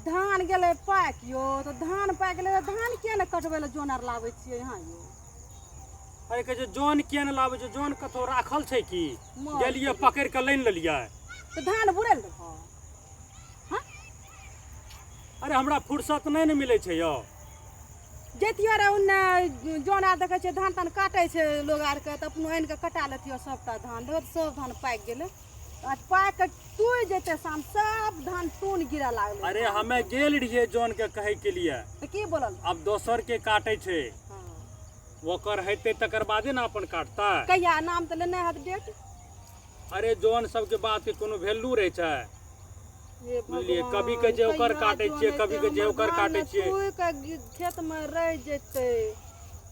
धान गेलै पाकि यौ, तऽ धान पाकि गेलै तऽ धान किया ने कटबै लए जन आर लाबै छियै यहाँ यौ? अरे कहै छै जन किया ने लाबै छै, जन कतौ राखल छै की? मर गेलियै पकड़ि कऽ लानि लेलियै। तऽ धान बुड़ल रहौ? हँ? अरे हमरा फुर्सत नहि ने मिलै छै यौ। जैतियो रे ओन्ने, जन आर देखै छियै धान तान काटै छै लोग आरके, तऽ अपनो आनि कऽ कटा लेतियो सबटा धान। देखो तऽ सब धान पाकि गेलै आ पाकि कऽ टूटि जेतै शाम, सब धान टून गिरऽ लागलै। अरे हमे गेल रहियै जन के कहै के लिए। तऽ की बोलल? आब दोसर के काटै छै। हँ। ओकर हेतै तकर बादे ने अपन काटतै। कहिया नाम तऽ लेने हैत डेट? अरे जन सबके बात के कोनो वैल्यू रहै छै? हे बुझलियै, भगवान, कभी कहै छै ओकर कहिया काटै जन छियै, हेतै, कभी कहै छै हमर ओकर धान काटै ने छियै। टूहि कऽ खेतमे रहि जेतै।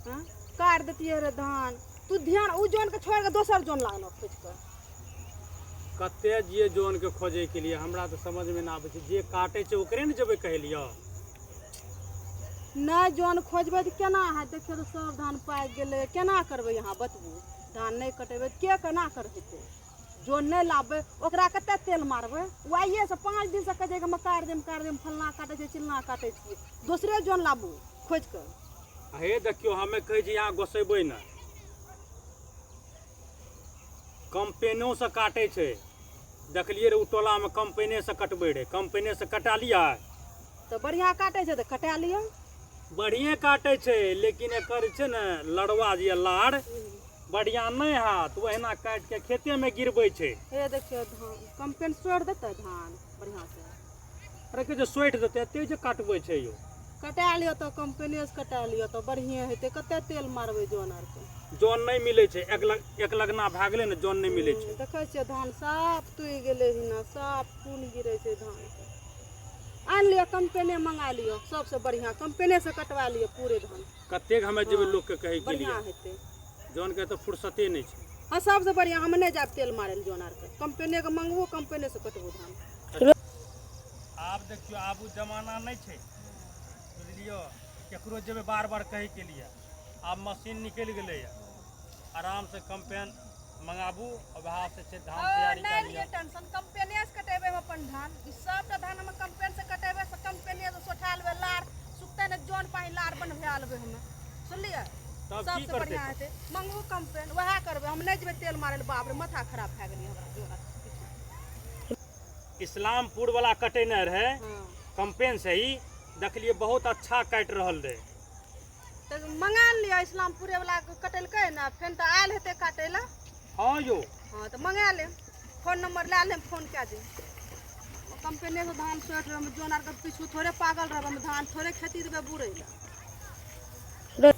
हँ, काटि दैतियै रे धान। तू ध्यान ओ जनके छोड़ि कऽ दोसर जन लागल खोजि कऽ। कते जियै जन के खोजै के लिए, हमरा तऽ समझमे नहि आबै छै। जे काटै छै ओकरे ने जेबै कहै लिअ। नहि जन खोजबै तऽ केना हैत? देखियौ तऽ सब धान पाकि गेलै, केना करबै अहाँ बतबू? धान नहि कटेबै तऽ के केना कर हेतै? जन नहि लाबबै, ओकरा कते तेल मारबै? ओ आइएसँ 5 दिनसँ कहै छै कि हम काटि देब, काटि देब, फल्लाँ काटै छै, चिल्लाँ काटै छियै। दोसरे जन लाबू खोजि कऽ। हे देखियौ, हमे कहै छी अहाँ गोसेबै नहि। कम्पेनोसँ काटै छै, देखलियै रे ओ टोलामे कम्पेनेसँ कटबै रहै। कम्पेनेसँ कटा लिअ। तऽ बढ़िआँ काटै छै तऽ कटा लिअ। बढ़िएँ काटै छै, लेकिन एकर जे छै ने लड़वा जे यऽ, लाड़ बढ़िआँ नहि हैत। ओहिना काटि कऽ खेतेमे गिरबै छै। हे देखियौ, धान कम्पेन सोड़ि देतै धान बढ़िआँसँ। अरे कहै छै सोटि देतै, एते जे काटबै छै यौ। कटा लिअ तऽ कम्पेनेसँ कटा लिअ तऽ बढ़िएँ हेतै। कते तेल मारबै जन आरके? जन नहि मिलै छै। एक लग एक लगना भए गेलै ने, जन नहि मिलै छै। देखै छियै धान साफ टूटि गेलै हिना, साफ खून गिरै छै धानके। आनि लिअ, कम्पेने मंगा लिअ, सबसँ बढ़िआँ कम्पेनेसँ कटवा लिअ पूरे धान। कतेक हमे जेबै लोकके कहैके लिए? बढ़िआँ हेतै। जनके तऽ फुर्सते नहि छै। हँ, सबसँ बढ़िआँ। हम नहि जायब तेल मारै लए जन आरके। कम्पेनेके मंगबो, कम्पेनेसँ कटबो धान। आब देखियौ, आब ओ जमाना नहि छै, बुझलियौ? केकरो जेबै बार बार कहैके लिए? आब मशीन निकलि गेलैए, आरामसँ कम्पेन मंगाबू आ वएह से छै धान तैयारी नहि कए लिअ लिअ। टेंशन, कम्पेने से कटेबै हम अपन धान। ई सबटा धान हम कम्पेन से कटेबै से कम्पेने से सोठा लेबै। लार सुखतै ने, जन पानि लार बनबा लेबै हमे, सुनलियै? तब की सबसँ करतै? बढ़िआँ हेतै, मंगबू कम्पेन, वएह करबै। हम नहि जेबै तेल मारै लए। बाप रे, माथा खराब भए गेलै हमरा जोर। इस्लामपुर वाला कटेने रहै। हँ। कम्पेन से ही देखलियै, बहुत अच्छा काटि रहल रहै। तऽ मंगा लिअ। इस्लामपुरे वाला कटेलकै ने, फेर तऽ आयल हेतै काटै लए। हँ यौ। हँ, तऽ मंगा लेब, फोन नंबर लए लेब, फोन कए देब। कम्पनीसँ धान सोचि लेब। जन आरके पिछू थोड़े पागल रहबै हम, धान थोड़े खेती देबै बुड़ै लए।